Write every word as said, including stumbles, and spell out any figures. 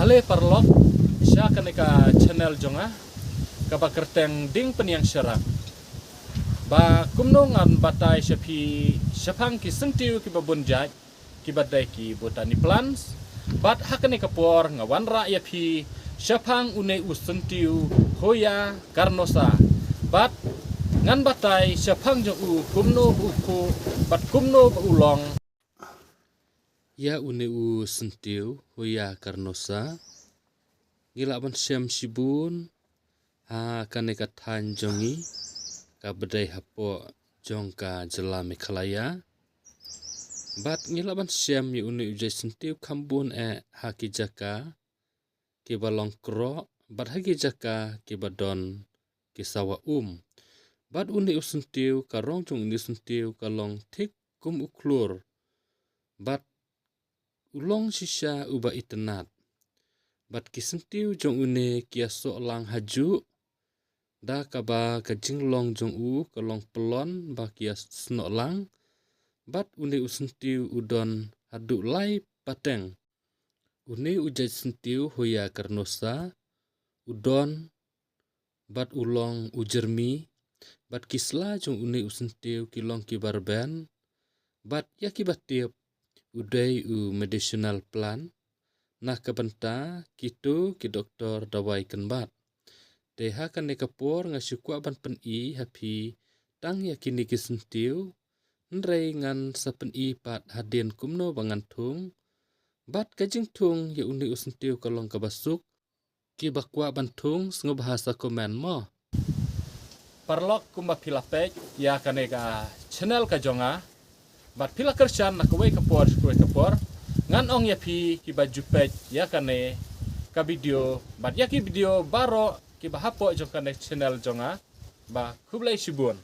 Khublei paralok sha kane ka channel jong nga, kaba kyrteng Ding Pynïaid Sharak. Ba kumno ngan batai sha phi shaphang ki syntiew kiba bun jait, kiba dei ki botany plants. Bad ha kane ka por nga wanrah ïa phi shaphang une u syntiew Hoya carnosa. Bad ngan batai shaphang jong u, kumno ba u khuh bad kumno ba u long. Ïa une u syntiew Hoya carnosa ngi lah ban shem shibun ha kane ka thaiñ jong ngi, kaba dei hapoh jong ka jylla Meghalaya. Bad ngi lah ban shem ïa une u jait syntiew kham bun eh ha ki jaka kiba long kroh bad ha ki jaka kiba don ki sawa um. Bad une u syntiew, ka rong jong une u syntiew ka long thik kum u khlur. Bad u long shisha uba itynnad. Bad ki syntiew jong une ki ïasoh lang hajuh, da kaba ka jinglong jong u ka long pyllun ba ki ïasnoh lang. Bad une u syntiew u don haduh lai pateng. Une u jait syntiew Hoya carnosa u don bad u long u jyrmi. Bad ki sla jong une u syntiew ki long kiba rben. Bad ïa kiba tip, u dei u medicinal plant na ka bynta kito ki doktor dawai kynbat. Te ha kane ka por nga shu kwah ban pyni ha phi tang ïa kine ki syntiew, hynrei ngan sa pyni pat hadien kumno ba ngan thung. Bad ka jingthung ïa une u syntiew ka long kaba suk. Kiba kwah ban thung sngewbha sa comment mo. Paralok, kumba phi la peit ïa kane ka channel ka jong nga, bad phi la kyrshan na kawei ka por sha kawei ka por, ngan ong ïa phi kiba ju peit ïa kane ka video bad ïa ki video baroh kiba hapoh jong kane channel jong nga, ba khublei shibun.